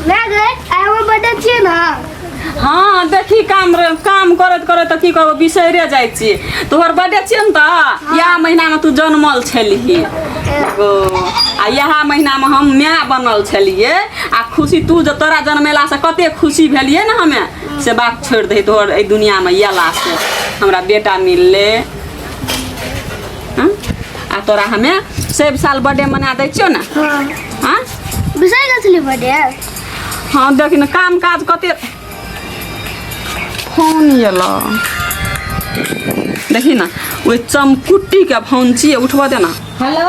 माय गै, आइ हमर बर्थडे छियै ने। हाँ देखी, काम काम करैत करैत तऽ की कहबो, बिसैरे जाइ छियै। तोहर बर्थडे छियै ने, तऽ इएह महीनामे तू जनमल छलही गो, आ इएह महीनामे हम माय बनल छलियै। आ खुशी तू जे तोरा जनमेलासँ कते खुशी भेलियै ने हमे, से बात छोड़ि दही। तोहर एहि दुनियामे अयलासँ हमरा बेटा मिललै। हाँ? आ तोरा हमे सब साल बर्थडे मना दै छियौ ने। हाँ। हाँ। बिसरि गेल छलियै बर्थडे। हाँ, देख ने, काम काज कते। फोन एलो, देखी ने, ओहि चमकुट्टी के फोन छियै, उठबऽ दे ना। हेलो।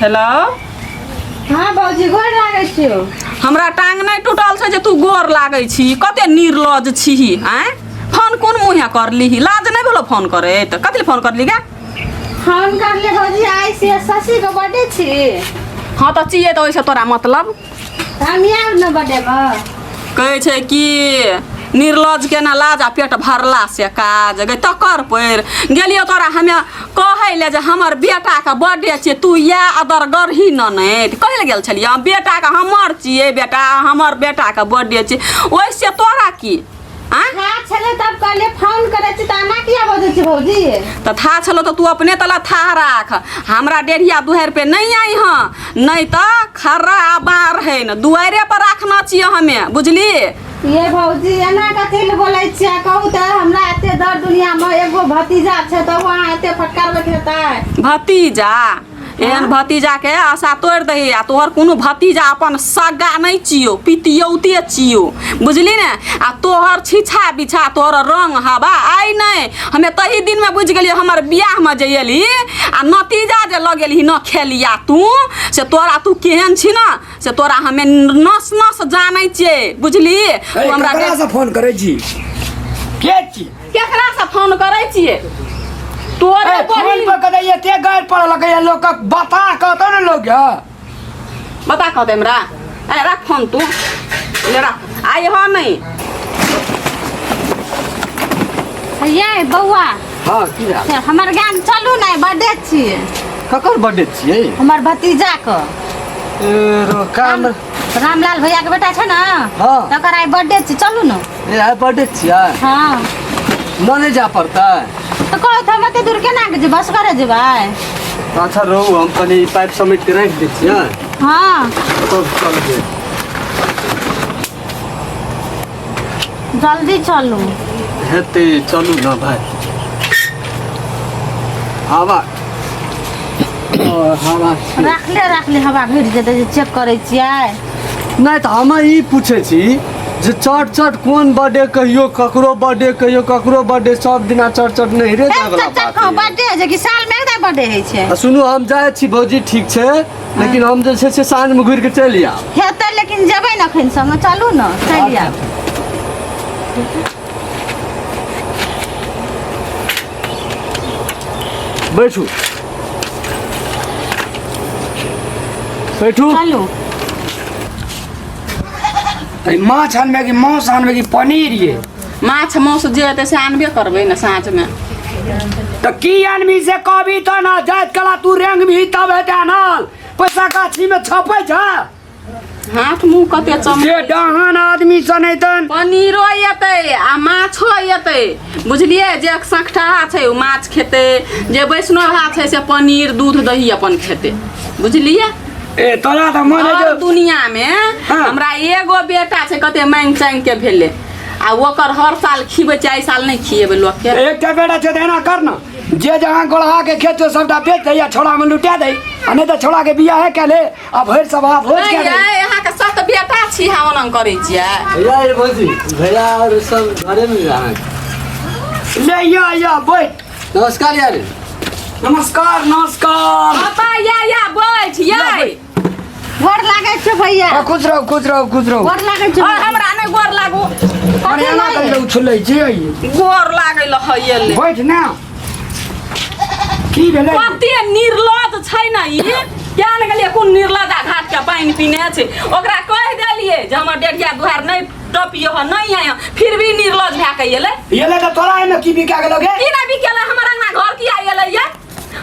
हेलो। हाँ भौजी, गोर लागै छियौ। हमरा टांग नहि टूटल छै जे तू गोर लागै छी। कते निर्लज छीही आँय? फोन कोन मुँहे करलीही? लाज नहि भेलो फोन करे? तऽ कथी लए फोन करली गे? फोन करले भौजी, आइ से शशि के बर्थडे छी। हाँ तऽ छियै, तऽ ओहिसँ तोरा मतलब? हम आयब ने बर्थडे मे? कहै छै कि निर्लज के ना लाज आ पेट भरला से काज। गे तकर पैर गेलियो तोरा हमे कहै ले जे हमर बेटा के बर्थडे छियै, तू इएह अदर गरही ननैद कहै ले गेल छलियै। बेटा के हमर छियै, बेटा हमर बेटा के बर्थडे छियै, ओहिसँ तोरा की आँय? था छलै तब कहलियै फोन करै छी, तऽ एना किया बजै छी भौजी? तऽ था छलो तऽ तू अपने तला था राख, हमरा डेढ़िया दुहारि पे नहीं आई। हँ, नहीं तऽ खर्रा आ बार है न, दुआरे पर राखना छियै हमे, बुझली? ये भौजी, एना कथी लए बोलै छियै? कहू तऽ, हमरा एते दर दुनियामे एगो भतीजा छै, तऽ अहाँ एते फटकारबै हेतै? भतीजा, एहन भतीजा के आशा तोड़ि दही। आ तोहर कोनो भतीजा अपन सगा नहि छियौ, पितियौते छियौ, बुझली ने? आ तोहर छिछा बिछा, तोहर रंग हवा आइ नहि, हमे तही दिनमे बुझि गेलियै। हमर बियाहमे जे एलही आ नतीजा जे लगेलही न खेलिया तू, से तोरा तू केहन छी ने, से तोरा हमे नस नस जानै छियै, बुझली? तू हमरा ककरा से फोन करै छी? के छी? केकरा से फोन करै छियै तोरे? ए, फोन बहिन पर कदै एते गारि पड़ऽ लगैया लोकक, बता कहतौ ने लोक गे। बता कहते हमरा। ए राख फोन तू, ले राख, आइ हो नहीं। ये बौआ। हाँ, की भेल? हमर गाम चलू ने, बर्थडे छियै। ककर बर्थडे छियै? हमर भतीजा के। ए, रो, काम रामलाल भैया के बेटा छै ने। हाँ। तकर आइ बर्थडे छै, चलू ने। ए, आइ बर्थडे छियै? हाँ। न नहि जाय पड़तै? तऽ कहू तऽ, हम एते दूर केना के जेबै? असगरे जेबै? अच्छा रहू, हम कनि ई पाइप समेट के राखि दै छियै। हाँ। तब चलबै। जल्दी चलू। हेतै, चलू ने भाइ। हवा ओ, हवा छै। राखले राखले हवा घटि जेतै जे चेक करै छियै। नहि तऽ हम ई पूछै छी जे चट चट कोन बर्थडे कहियो ककरो बर्थडे, कहियो ककरो बर्थडे, सब दिना चट चट नहि रे जाय वला बात होइए। बर्थडे जे कि साल में एकदा बर्थडे होइ छै। आ सुनू, हम जाइ छी भौजी, ठीक छै, लेकिन हम जे छै से साँझमे घुरि के चलि आयब। हेतै, लेकिन जेबै ने एखन संगे, चलू ने, चलि आयब। बैठू बैठू। चलू। अरे माछ आनबै कि मांस आनबै कि पनीर ये? माछ मांस जे हेतै से आनबे करबै ने साँझमे। तऽ की आनबी से कहबी तऽ ना। जाइत कला तू रेंगबी तब हेतै आनल। पैसा गाछी में छपै छ। हाथ मुँह कते चमक जे डहन आदमी सनेतन। पनीरो एतै आ माछो एतै, बुझलियै? जे सखटाहा छै ओ माछ खेतै, जे वैष्णवहा छै से पनीर दूध दही अपन खेतै, बुझलियै? ए तोरा तऽ मन है और जे दुनिया में हाँ। हमरा एगो बेटा छै, कते मांगि चांगि के भेलै, आ ओकर हर साल खिबै छै, एहि साल नहि खिएबै लोक के। एकटा बेटा छै तऽ एना कर न, जे जहाँ गोलहा के खेत छौ सबटा बेच दही आ छोड़ा में लुटा दही, आ नहि तऽ छोड़ा के बियाहे कए ले आ भरि सभा भोज नहि कए ले। यै, अहाँके सत बेटा छी, अहाँ ओना करै छियै। भैया ये भौजी, भैया और सब घरे में अहाँके। ले या या बैठ। नमस्कार यार। नमस्कार नमस्कार। पापा या या बैठ यै। गोर लागै छै भैया। हाँ, खुश रहो खुश रहो खुश रहो। गोर लागै छै। और हमरा नहि गोर लागू। अरे एना कहि उछलै छै? गोर लागै लए है। बैठ ना, की भेलै? कते निर्लज छै ने ई, किया ने गेलियै कोन निर्लज आ घाट के पानि पीने छै। ओकरा कहि देलियै जे हमर डेढ़िया दुहार नहि टपियो ह, नहि आय, फिर भी निर्लज भए के एलै। एलै तऽ तोरा एहिमे की बिका गेलौ गे? की नहि बिकेलै? हमर अंगना घर किया एलै ये?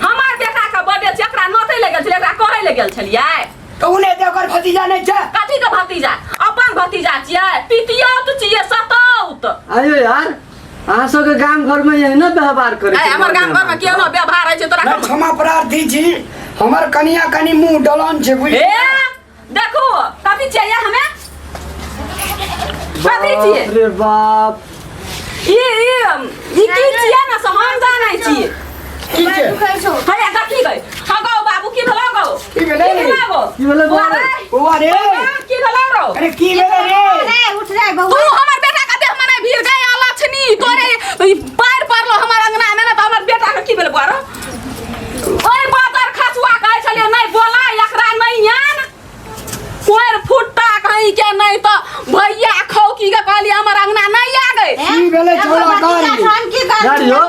हमर बेटा के बर्थडे छै, एकरा नोतै लए गेल छलियै, एकरा कहै लए गेल छलियै? तऽ ओ नहि तऽ ओकर भतीजा नहि छै? कथी के भतीजा? अपन भतीजा छियै पितियौत छियै सतौत। आयो यार, अहाँ सबके गाम घर में यही ना व्यवहार करे। ए, हमर गाम घर में केहनो व्यवहार होइ छै तोरा? नहि, क्षमा प्रार्थी छी, हमर कनिया कनि मुंह डलन छै, बुझ। ए देखू, कथी छियै ये? हमे कथी छियै? बाप रे बाप! ई ई ई की छियै ने से हम जानै छी। की छै? दुखाइ छौ। हैया कथी गई? हाँ गौ बाबू, की भेलौ गौ? की भेलै? की भेलौ गौ? की भेलै बौआ? बौआ रे? बौआ रे? बौआ, की भेलौ रौ? अरे की भेलै रे? रे उठ रे तू बौआ। हमर बेटा के देह में नहीं भीड़ गई लक्ष्मी, तोरे ई पैर पड़लो हमर अंगना में ने, तऽ हमर बेटा के की भेल बौआ रौ? ओइ बादर खसुआ कहै छलियै नहि बोला एकरा, नहि आन कोर फुट्टा कहीं के, नहीं तो भैया खौकी के कहलियै हमर अंगना नहीं आ गए। की भेलै छौड़ा कारी? यार यो,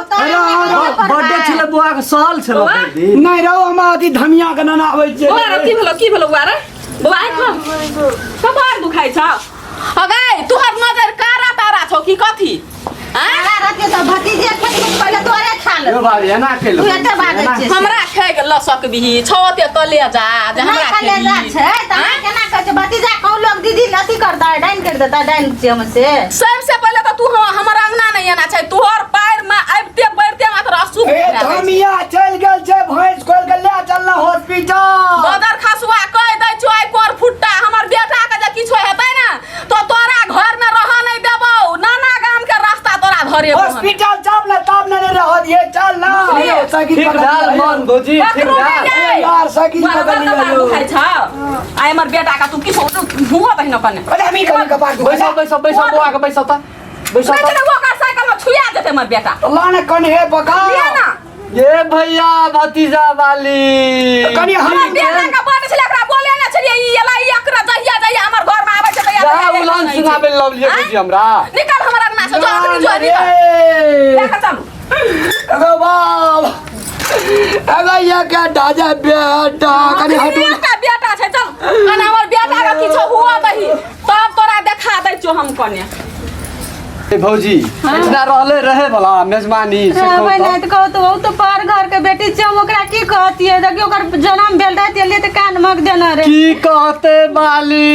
बर्थडे छलै बौआ के, सहल छलै बौआ? भरि दिन। नहि रौ, हम अथी धमिया के नना आबै छियै। बौआ रे, की भेलो? की भेलो बौआ रे? बौआ, आँखि खोल। कपार दुखाइ छौ? अगै तोहर नजर कारा तारा छौ की कथी? आँय? तारा रहतियै तऽ भतीजे खेतै, पहिले तोरे खा ले। यो भाभी, एना केलौ? तू एते बाजै छियै से। हमरा खाइ के लसकबिही छौ ओते कलेजा जे नहि हमरा कलेजा खेबही? छै तऽ अहाँ आँय? केना कहै छै भतीजा? कहूँ लोग दीदी अथी करतै, डाइन करि देतै, डाइन छियै हम से। सबसे पहिले तऽ तू हमर अंगना नहि एना छै, तोहर पैर में आबिते बढ़ते मात्र अशुभ ए भए जाइ छै। धमिया चलि गेल छै, भैंस खोलि के ले चल ना हॉस्पिटल। बदर खसुआ, कहि दै छौ आइ कोर फुट्टा, हमर बेटा के जे किछो हेतै ने तो तोरा घर में रह नहीं देबौ, नाना गाम के रास्ता तोरा धरेबौ हम। हॉस्पिटल चल ना, तब ने नहीं रह दिए, चल ना। बुझलियै? साइकिल ठीक पकड़ भेल लिअ। मन भौजी, ठीक ककरो भेल। नहि जाय। यार, साइकिल बड़ पकड़ बड़ लिअ कपार यौ। दुखाइ छौ आइ हमर बेटा के? तू किछो हुओ दही न कने। अरे हम ई कनि कपार दुखाइ। बैसो बैसो बैसो, बौआ के बैसो तऽ, बैसो नहि तऽ। तऽ ओकर साइकिल में छुआ जेतै हमर बेटा। ला ने कनि हे पकड़। लिअ ना। ये भैया, भतीजा वाली। कनि हम हमर बेटा के बड़ छलै, एकरा बोले ने छलियै ई एला ई एकरा, जहिया जहिया हमर घर में आबै छै तहिया जा तहिया उलान सुनाबै सुनाबे लगलियै भौजी हमरा। निकल हमर अंगना से, जो अखनी जो, निकल। रे लए के चलू। अगो बाप, अगो ये क्या डाजा बेटा, कनि हटू। एकटा बेटा छै, चल कने हमर बेटा के किछो हुआ दही तब तोरा देखा दै छियौ हम कने। ए भौजी, इतना रहले रहे वाला मेजबानी से कहू रहबै तऽ। नहि तऽ कहू तऽ, ओ तऽ पर घर के बेटी छै, हम ओकरा की कहतियै? देखियौ, ओकर जन्म भेल रहै तेलिए तऽ कान मग देने रहे। की कहते बाली,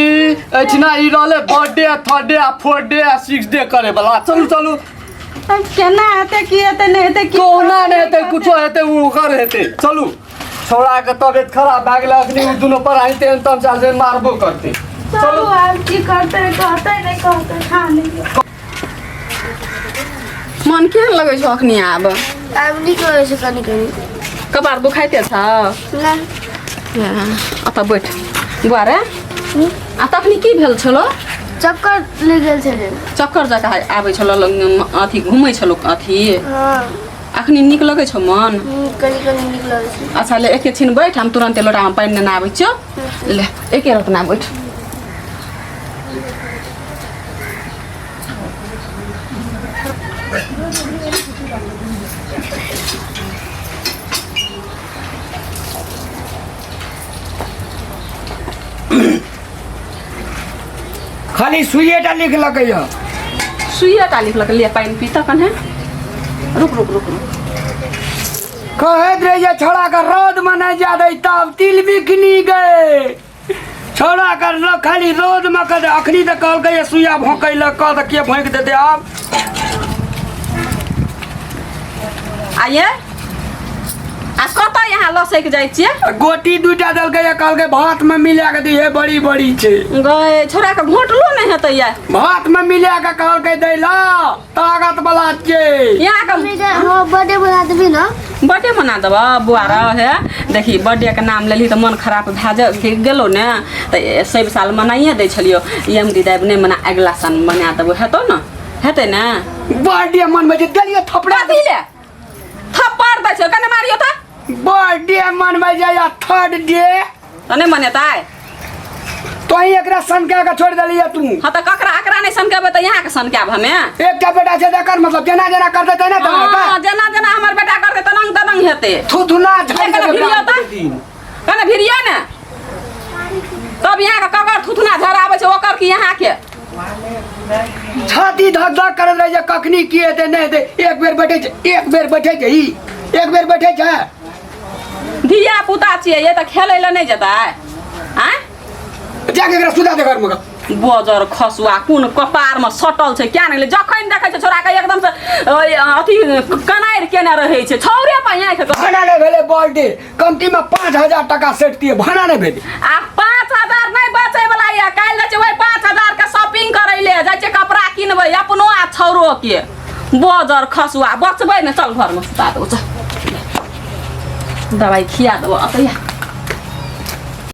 एहिठिना ई रहले बर्थडे आ थर्ड डे आ फोर्थ डे आ सिक्स डे करे वाला। चलू चलू। अब केना हेतै, की हेतै, नहि हेतै, की? कहुना नहि हेतै, कुछो हेतै ओ ओकर हेतै। चलू, छौड़ा के तबियत खराब भए गेलै अखनी, ओ दुनू पर आइते तम चाल से मारबो करतै। चलू, आब की करतै, कहतै नहि कहतै, खा लिअ। मन केहन लगै छौ अखनी आब? आब नीक लगै छै कनि कनि। कपार दुखाइते छौ? नहि। अतऽ बैठ बौआ रे। आ तखनी की भेल छलो? चक्कर लागि गेल छलै। चक्कर जकाँ आबै छलो, अथी घुमै छलो अथी? हँ। अखनी नीक लगै छौ मन? कनि कनि नीक लगै छै। अच्छा ले, एके छिन बैठ, हम तुरन्ते लोटामे पानि नेने आबै छियौ। ले, एके रतना बैठ। खाली सुइएटा लिखलकै यऽ। सुइएटा लिखलक। ले, पानि पी तऽ कन्हे। रुक रुक रुक रुक। कहैत रहे जे छोड़ा के रौद में नहीं जा दै, तब तिल बिकनी गए छोड़ा कर लोग खाली रौद में कर। अखनी तऽ कहलकै जे सुइया भोंकै लए कह तऽ के भोंकि देतै आब? आ ये आ कतऽ यहाँ लसकि जाइ छियै? गोटी दूटा देलकै, कहलकै भात में मिला के दिहे, बड़ी बड़ी छै। गए, छोड़ा के घोटलो नहि हेतै ये। भात में मिला के कहलकै दै ला, ताकत वाला छै। यहाँ के मम्मी के हाँ बर्थडे मना देबी ना? बर्थडे मना देबऽ बौआ रह हे। देखी, बर्थडे के नाम लेलही तऽ मन खराब भए गेलौ ने, तऽ सब साल मनाइए दै छलियौ, ई एम डी दाबि नहि मना, अगिला साल मना देबौ, हेतौ ने? हेतै ने? बर्थडे मनबै छै, देलियै थपड़ा। कथी ले थप्पड़ दै छै? कने मारियो तऽ। बर्थडे मनबै छै या थर्ड डे। तऽ नहि मनेतै? तोही एकरा सनका के छोड़ि देलियै तू। हाँ तऽ ककरा एकरा नहि सनकेबै तऽ यहाँके सनकायब हमे? एकटा बेटा छै तऽ एकर मतलब जेना जेना करतै तेना तेना हाँ, हेतै। जेना जेना हमर बेटा करतै तनंग तनंग हेतै। थुथुना झाड़ि कने देबै भिड़ियो तऽ। दिन। कने भिड़ियो ने तब यहाँ के ककर थुथुना झराबै छै, ओकर कि यहाँ के? छाती धक धक करैत रहै छै, कखनी की हेतै नहि हेतै। एक बेर बैठै छै, एक बेर बैठै छै, ई एक बेर बैठै छै। धिया पुता छियै ये, तऽ खेलै लए नहि जेतै आँय? जाके एकरा सुता दे घरमे। बजर खसुआ कोन कपारमे सटल छै क्या नहि जखन देखै छै छोड़ाके एकदम से ओइ, अथी कनारि केने रहै छै छौरे पर आँखि भाड़ा नहि भेलै बर्थडे कमती में 5000 टका सेटतियै, भाड़ा नहि भेलै। आ 5000 नहि बचै वाला यऽ। काल्हि जाइ छै ओहि 5000 के शॉपिंग करै ले जाइ छै, कपड़ा किनबै अपनो आ छौरो के। बजर खसुआ बचबै ने। चल, घरमे सुता देबो, चल, दवाइ खिया देबो। अतैया